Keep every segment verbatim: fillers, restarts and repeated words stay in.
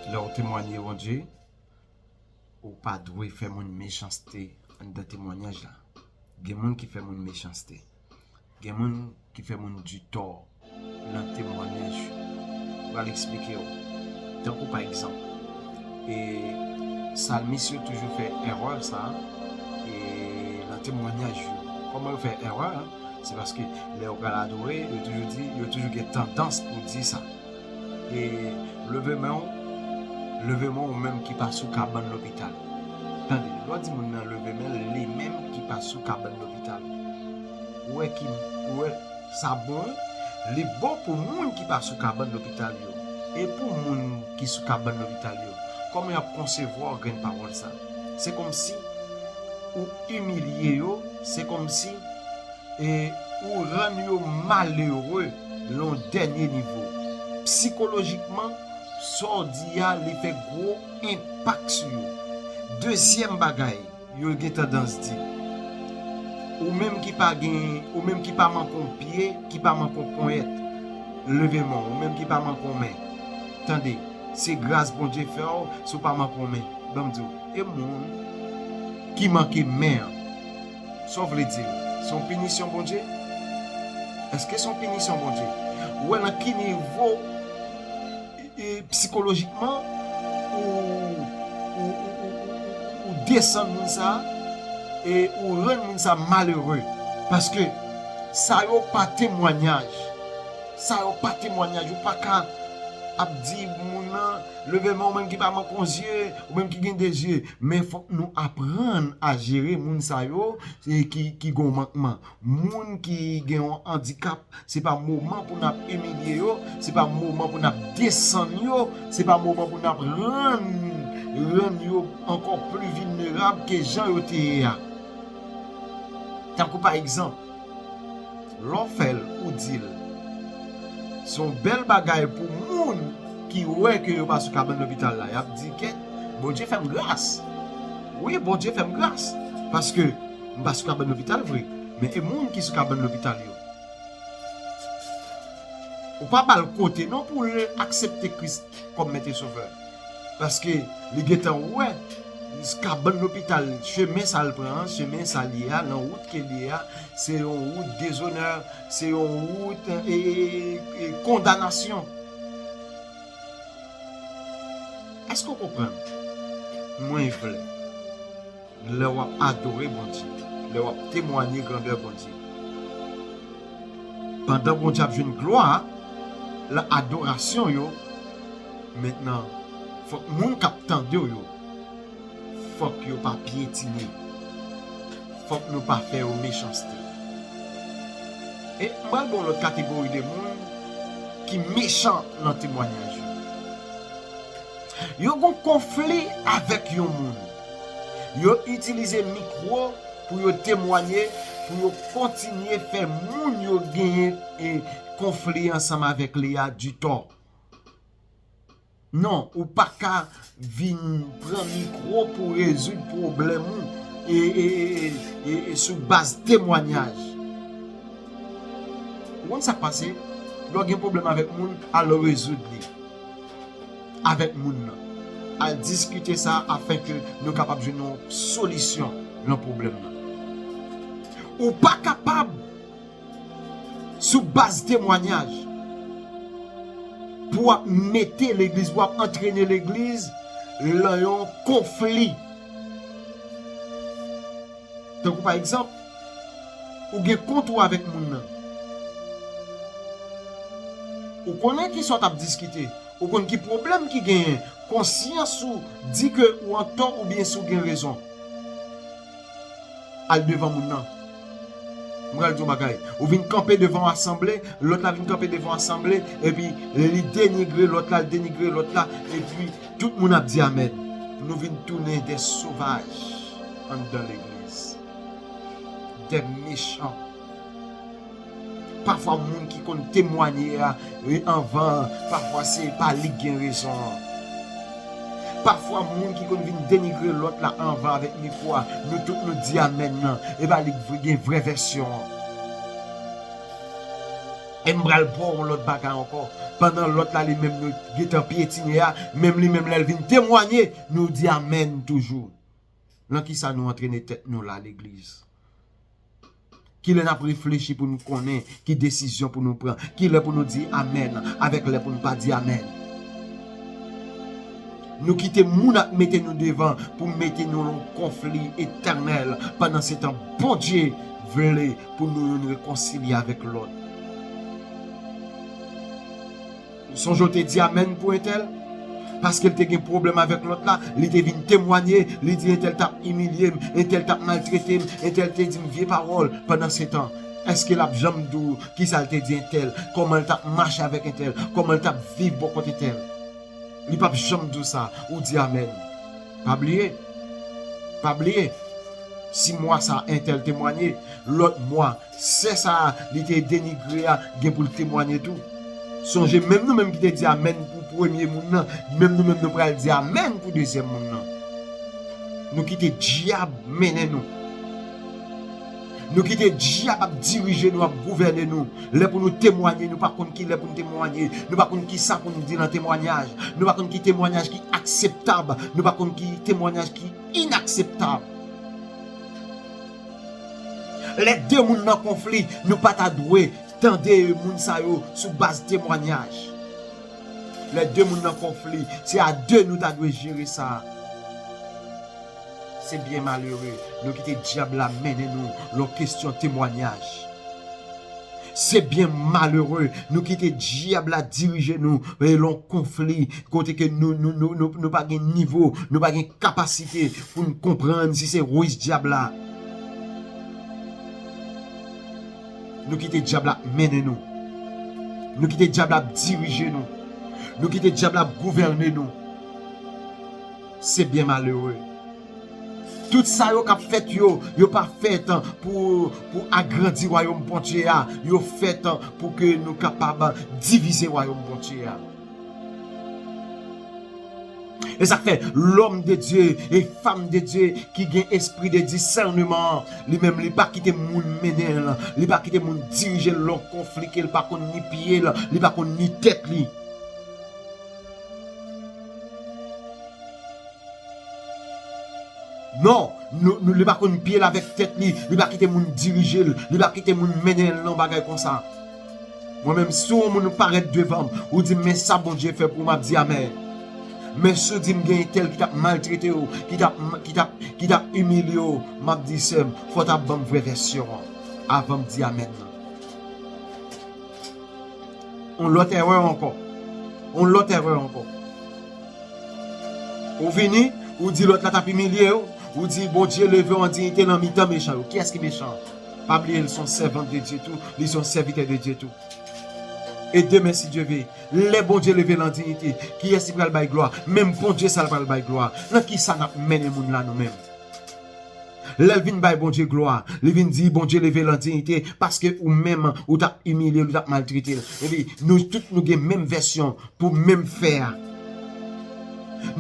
Lè w temwanye Bondye, ou pa dwe fè moun mechanste anndan temwanyaj la. Gen moun ki fè moun mechanste. Gen moun ki fè moun ditò nan temwanyaj yo. M pral eksplike w. Tankou pa egzanp, e, salmis yo toujou fè erè sa, e, nan temwanyaj yo. Kòman yo fè erè? Se paske lè yo pral adore, yo toujou di, yo toujou gen tandans pou di sa. E leve men w, leve men w, ou menm ki pa sou kabann lopital. Tande, lè w di moun nan leve men l, li menm ki pa sou kabann lopital. Ou wè ki, ou wè sa bon, wi. Li bon pou moun ki pa sou kabann lopital yo. E pou moun ki sou kabann lopital yo, kòman y ap konsevwa grenn pawòl sa? Se kòmsi ou imilye yo, se kòmsi e ou rann yo malere nan yon dènye nivo. Sikolojikman, sa w di a, li fè gwo enpak sou yo. Dezyèm bagay, yo gen tandans di, ou menm ki pa gen, ou menm ki pa manke yon pye, ki pa manke yon ponyèt, leve men w, ou menm ki pa manke yon men. Tande, se gras Bondye fè w si w pa manke yon men. Ban m di w, e moun ki manke men an, sa w vle di l? Se yon pinisyon Bondye? Èske se yon pinisyon Bondye? Ou wè nan ki nivo, e, e, sikolojikman ou, ou, ou, ou, ou, ou desann moun sa a, e ou rann moun sa a malere? Paske sa yo pa temwanyaj. Sa yo pa temwanyaj. Ou pa ka ap di moun nan, leve men w, ou menm ki pa manke yon zye, ou menm ki gen de zye. Men fòk nou aprann a jere moun sa yo, e, ki, ki gen yon mankman. Moun ki gen yon andikap, se pa moman pou n ap imilye yo, se pa moman pou n ap desann yo, se pa moman pou n ap rann, rann yo ankò pli vilnerab ke jan yo te ye a. Tankou pa egzanp, lè w fè l, ou di l, se yon bèl bagay pou moun ki wè ke yo pa sou kabann lopital la. Y ap di, kèt, Bondye fè m gras. Wi, Bondye fè m gras. Paske m pa sou kabann lopital vre. Men e moun ki sou kabann lopital yo. Ou pa ba l kote non pou l aksepte Kris kòm Mèt e Sovè. Paske li gentan wè kabann lopital, chemen sa l pran an, chemen sa l ye a, nan wout ke l ye a, se yon wout dezonè, se yon wout, e, e, e, e, kondanasyon. Èske w konprann? Mwen vle. Lè w ap adore Bondye, lè w ap temwanye grandè Bondye. Pandan Bondye ap jwenn glwa nan adorasyon yo, mentnan, fòk moun k ap tande w yo, fòk yo pa pyetine. Fòk nou pa fè yo mechanste. E m pral ba w lòt kategori de moun ki mechan nan temwayaj yo. Yo gon konfli avèk yon moun. Yo itilize mikwo pou yo temwaye, pou yo kontinye fè moun yo genyen, e, konfli ansanm avèk li a ditò. Non, ou pa ka vin pran mikwo pou rezoud pwoblèm ou, e, e, e, e, e, e sou baz temwayaj. Ou konn sa k pase? Lè w gen pwoblèm avèk moun, al rezoud li avèk moun nan. Al diskite sa afenke nou kapab jwenn yon solisyon nan pwoblèm nan. Ou pa kapab sou baz temwayaj pou w ap mete legliz, pou w ap antrene legliz nan yon konfli. Tankou pa egzanp, ou gen kont ou avèk moun nan. Ou konnen kisa w t ap diskite. Ou konn ki pwoblèm ki genyen. Konsyans ou di ke ou antò oubyen si w gen rezon. Al devan moun nan. M pral di w bagay. Ou vin kanpe devan yon asanble, lòt la vin kanpe devan yon asanble, epi li denigre lòt la, li denigre lòt la, epi tout moun ap di amèn. Nou vin tounen de sovaj anndan legliz. De mechan. Pafwa moun ki konn temwaye a, e, anvan, pafwa se pa li k gen rezon an. Pafwa moun ki konn vin denigre lòt la anvan avèk mikwo a, nou tout nou di amèn nan, e pa li k vre, gen vrè vèsyon an. E m pral ba w yon lòt bagay ankò. Pandan lòt la, li menm nou gentan pyetine a, menm li menm lè l vin temwanye, nou di amèn toujou. Nan kisa nou antrene tèt nou la, legliz? Kilè n ap reflechi pou nou konnen ki desizyon pou nou pran? Kilè pou nou di amèn avèk lè pou nou pa di amèn? Nou kite moun ap mete nou devan pou mete nou nan yon konfli etènèl. Pandansetan, Bondye vle pou nou youn rekonsilye avèk lòt. Ou sonje w te di amèn pou entèl? Paske l te gen pwoblèm avèk lòt la, li te vin temwanye, li di entèl t ap imilye m, entèl t ap maltrete m, entèl te di m vye pawòl. Pandansetan, èske l ap janm di w kisa l te di entèl, kòman l t ap mache avèk entèl, kòman l t ap viv bò kote entèl? Li p ap janm di w sa, ou di amèn. Pa bliye, pa bliye, si mwa sa a entèl temwanye, lòt mwa, sè sa a li te denigre a gen pou l temwanye tou. Sonje, menm nou menm ki te di amèn pou premye moun nan, menm nou menm nou pral di amèn pou dezyèm moun nan. Nou kite dyab mennen nou. Nou kite dyab ap dirije nou, ap gouvène nou. Lè pou nou temwanye, nou pa konn ki lè pou nou temwanye. Nou pa konn ki sa pou nou di nan temwanyaj. Nou pa konn ki temwanyaj ki akseptab. Nou pa konn ki temwanyaj ki inakseptab. Lè de moun nan konfli, nou pa ta dwe tande moun sa yo sou baz temwanyaj. Lè de moun nan konfli, se a de nou ta dwe jere sa. Se byen malere, nou kite dyab la mennen nou lan kesyon temwanyaj. Se byen malere, nou kite dyab la dirije nou, e, lan konfli, kote ke nou, nou, nou, nou, nou pa gen nivo, nou pa gen kapasite pou n konprann si se riz dyab la. Nou kite dyab la ap mennen nou. Nou kite dyab la ap dirije nou. Nou kite dyab la ap gouvène nou. Se byen malere. Tout sa yo k ap fèt yo, yo pa fèt pou, pou agrandi wayòm Bondye a. Yo fèt pou ke nou kapab divize wayòm Bondye a. E sa k fè, lòm de Dye e fanm de Dye ki gen espri de disèneman an, li menm, li pa kite moun mennen l, li pa kite moun dirije l lan konfli ke l pa konn ni pye l, li pa konn ni tèt li. Non, nou, nou, li pa konn pye l avèk tèt li, li pa kite moun dirije l, li pa kite moun mennen l nan bagay konsa. Mwen menm, si yon moun parèt devan m, ou di m, "Men sa Bondye fè pou ou," m ap di, "Amèn." Men si w di m gen entèl ki t ap maltrete w, ki t ap, ki t ap, ki t ap imilye w, m ap di, "Sè m, fò w ta ban m vrè vèsyon an avan m di amèn nan." On lòt erè ankò. On lòt erè ankò. Ou vini, ou di lòt la t ap imilye w, ou di Bondye leve w an diyite nan mitan mechan yo. Kiyès ki mechan? Pa bliye, li se yon sèvant de Dye tou, li se yon sèvitè de Dye tou. E demen, si Dye ve, lè Bondye leve l an diyite, kiyès ki pral bay glwa? Menm Bondye sa l pral bay glwa. Nan kisa n ap mennen moun la nou menm? Lè l vin bay Bondye glwa, li vin di Bondye leve l an diyite, paske ou menm, ou t ap imilye l, ou t ap maltrete l. Epi, nou tout nou gen menm vèsyon pou menm fè a.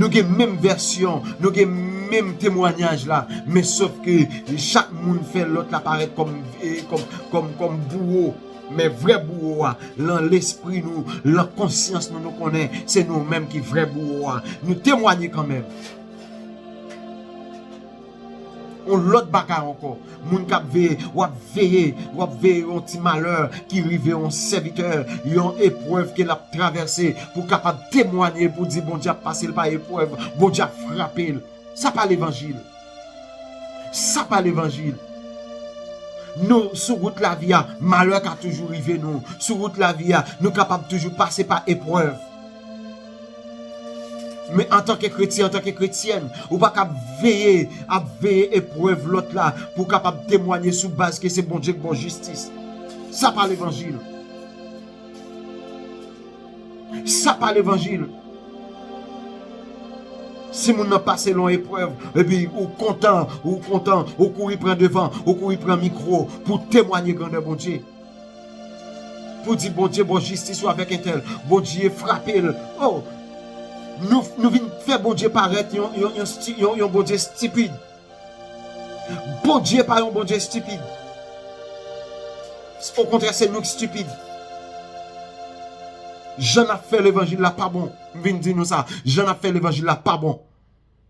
Nou gen menm vèsyon, nou gen menm temwanyaj la, men sòf ke chak moun fè lòt la parèt kòm, e, kòm, kòm, kòm bouwo. Men vrè bouwo a, lan lespri nou, lan konsyans nou, nou konnen se nou menm ki vrè bouwo a. Nou temwanye kanmenm. On lòt bagay ankò, moun k ap veye, w ap veye, w ap veye yon ti malè ki rive yon sèvitè, yon eprèv ke l ap travèse, pou kapab temwanye, pou di Bondye ap pase l pa eprèv, Bondye ap frape l. Sa pa levanjil. Sa pa levanjil. Nou, sou wout lavi a, malè ka toujou rive nou. Sou wout lavi a, nou kapab toujou pase pa eprèv. Men antanke kretyen, antanke kretyèn, ou pa ka ap veye, ap veye eprèv lòt la pou w kapab temwanye sou baz ke se Bondye k ba w jistis. Sa pa levanjil. Sa pa levanjil. Si moun nan pase l yon eprèv, epi ou kontan, ou kontan, ou kouri pran devan, ou kouri pran mikwo pou temwanye grandè Bondye. Pou di Bondye ba w jistis ou avèk entèl, Bondye frape l. Oh, nou, nou vin fè Bondye parèt yon, yon, yon sti-, yon, yon Bondye estipid. Bondye pa yon Bondye estipid. Okontrè, se nou k estipid. Jan n ap fè levanjil la pa bon. M vin di nou sa. Jan n ap fè levanjil la pa bon.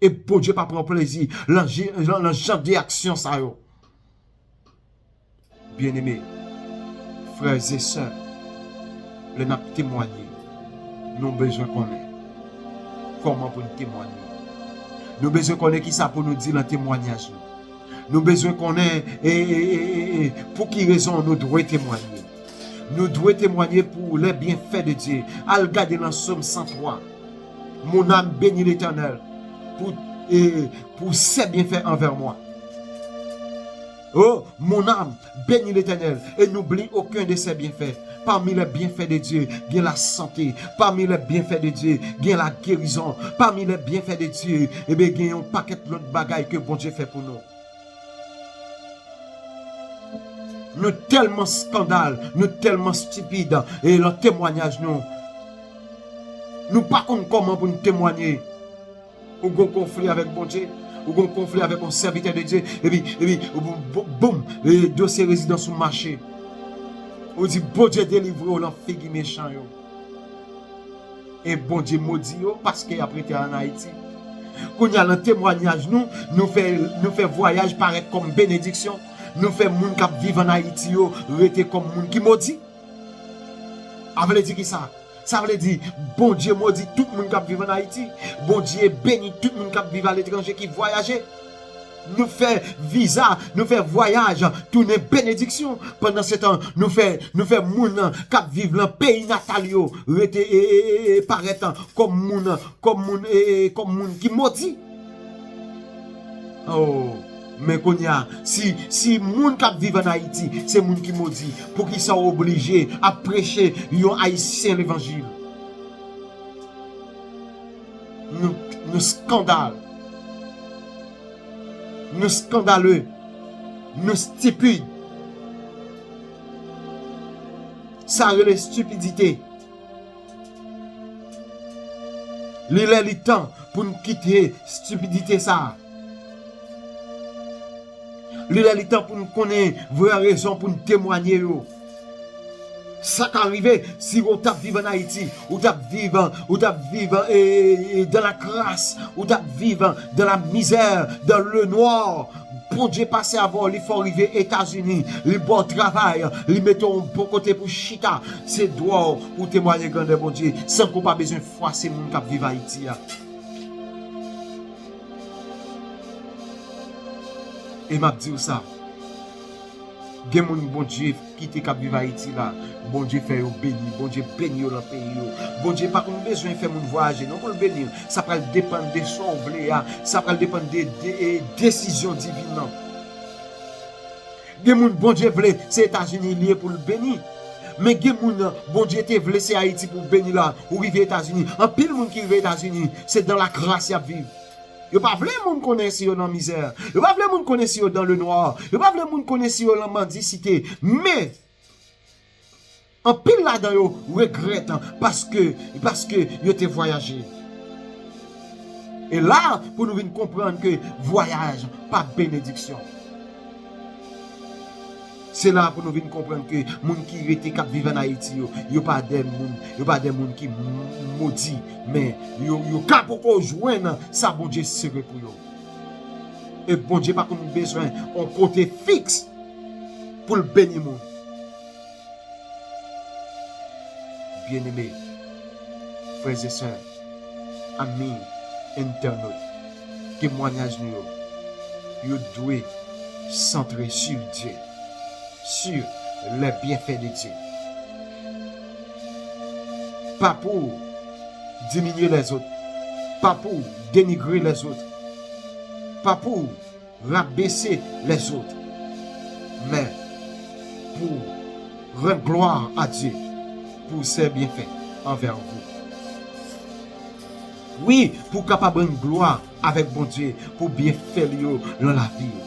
E Bondye pa pran plezi lan, lan, lan jan de aksyon sa yo. Byeneme, frè e sè, lè n ap temwanye, nou bezwen konnen kòman pou n temwanye. Nou bezwen konnen kisa pou nou di lan temwanyaj nou. Nou bezwen konnen e, e, e, e, e, pou ki rezon nou dwe temwanye. Nou dwe temwanye pou les bienfaits de Dieu. Al gade lan Sòm san twa. Mon âme bénit l'Éternel pour, e, pour ses bienfaits envers moi. Oh, mon âme, bénis l'Éternel et n'oublie aucun de ses bienfaits. Parmi les bienfaits de Dieu, gen la santé. Parmi les bienfaits de Dieu, gen la guérison. Parmi les bienfaits de Dieu, ebyen, gen yon pakèt lòt bagay ke Bondye fè pou nou. Nou tèlman eskandal, nou tèlman estipid, e lan temwanyaj nou, nou pa konn kòman pou n temwanye. Ou gon konfli avèk Bondye, ou gon konfli avèk yon sèvitè de Dye, epi, epi, ou boum, boum, boum, e dosye rezidans ou mache. Ou di, Bondye delivre w lan figi mechan yo. E Bondye modi yo, paske y ap rete ann Ayiti. Kounye a, lan temwanyaj nou, nou fè, nou fè vwayaj parèt kòm benediksyon. Nou fè moun k ap viv ann Ayiti yo rete kòm moun ki modi. A vle di kisa? Sa vle di, Bondye modi tout moun k ap viv ann Ayiti. Bondye beni tout moun k ap viv aletranje, ki vwayaje. Nou fè viza, nou fè vwayaj tounen benediksyon. Pandansetan, nou fè, nou fè moun k ap viv lan peyi natal yo rete, e, e, e, e, parèt kòm moun, kòm moun, e, e, kòm moun ki modi. Oh, men kounye a, si, si moun k ap viv ann Ayiti se moun ki modi, poukisa w oblije ap preche yon Ayisyen levanjil? Nou, nou eskandal. Nou eskandale. Nou estipid. Sa rele estipidite. Li lè li tan pou n kite estipidite sa a. Li lè li tan pou n konnen vrè rezon pou n temwanye yo. Sa ka rive si w t ap viv ann Ayiti, ou t ap viv, ou t ap viv, e, e, e, dans la crasse, ou t ap viv dans la misère, dans le noir. Bondye pase avè w, li fè w rive Etazini, li ba w travay, li mete w yon bon kote pou chita. Se dwa w pou w temwaye grandè Bondye, san ke w pa bezwen fwase moun k ap viv Ayiti a. E m ap di w sa, gen moun Bondye kite k ap viv Ayiti la, Bondye fè yo beni, Bondye beni yo lan peyi yo. Bondye pa konn bezwen fè moun vwayaje non pou l beni l. Sa pral depann de sa w vle a, sa pral depann de, de, e, desizyon divin nan. Gen moun Bondye vle se Etazini li ye pou l beni. Men gen moun Bondye te vle se Ayiti pou beni la, ou rive Etazini. Anpil moun ki rive Etazini, se dans la crasse y ap viv. Yo pa vle moun konnen si yo nan mizè. Yo pa vle moun konnen si yo dans le noir. Yo pa vle moun konnen si yo nan mandisite. Men, anpil ladan yo regrèt paske, paske yo te vwayaje. E la, pou nou vin konprann ke vwayaj pa benediksyon. Se la pou nou vin konprann ke moun ki rete k ap viv ann Ayiti yo, yo pa de moun, yo pa de moun ki m-, modi, men yo, yo ka poko jwenn sa Bondye sere pou yo. E Bondye pa konn bezwen yon kote fiks pou l beni moun. Byeneme, frè e sè, ami, entènot, temwanyaj nou yo, yo dwe santre sur Dieu, sur les bienfaits de Dieu. Pa pou diminye lèzòt, pa pou denigre lèzòt, pa pou rabaisser les autres, mais pour rendre gloire à Dieu pour ses bienfaits envers vous. Wi, pou w kapab rann glwa avèk Bondye pou byenfè li yo nan lavi w.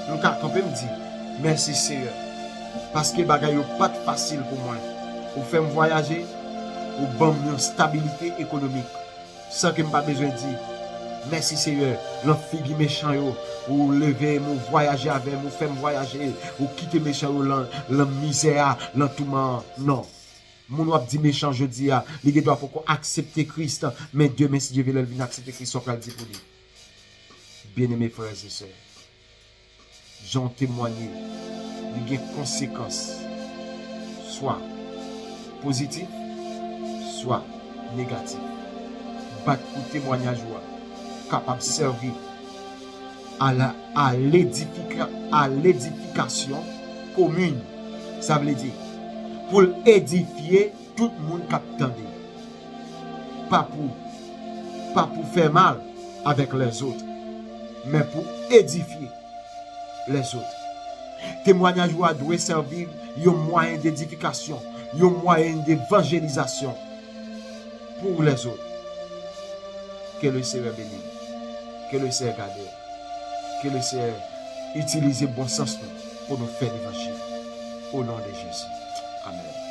Nou ka kanpe m di, mèsi Seyè, paske bagay yo pa t fasil pou mwen. Ou fè m vwayaje, ou ban m yon stabilite ekonomik. San ke m pa bezwen di, mèsi Seyè, lan figi mechan yo, ou leve m, ou vwayaje avè m, ou fè m vwayaje, ou kite mechan yo lan, lan mizè a, lan touman an. Non. Moun w ap di mechan jodi a, li gen dwa poko aksepte Kris, men demen, si Dye vle, lè l vin aksepte Kris, sa w pral di pou li? Byeneme frè e sè, jan w temwanye, li gen konsekans, swa pozitif, swa negatif. Bat pou temwanyaj ou a kapab sèvi a la, a ledifika-, a ledifikasyon komin. Sa vle di, pou l edifye tout moun k ap tande. Pa pou, pa pou fè mal avèk lèzòt, men pou edifye lèzòt. Temwanyaj ou a dwe sèvi yon mwayen dedifikasyon, yon mwayen devanjelizasyon pou lèzòt. Ke le Seyè beni w. Ke le Seyè gade w. Ke le Seyè itilize bon sans nou pou nou fè levanjil. O non de Jezi. Amèn.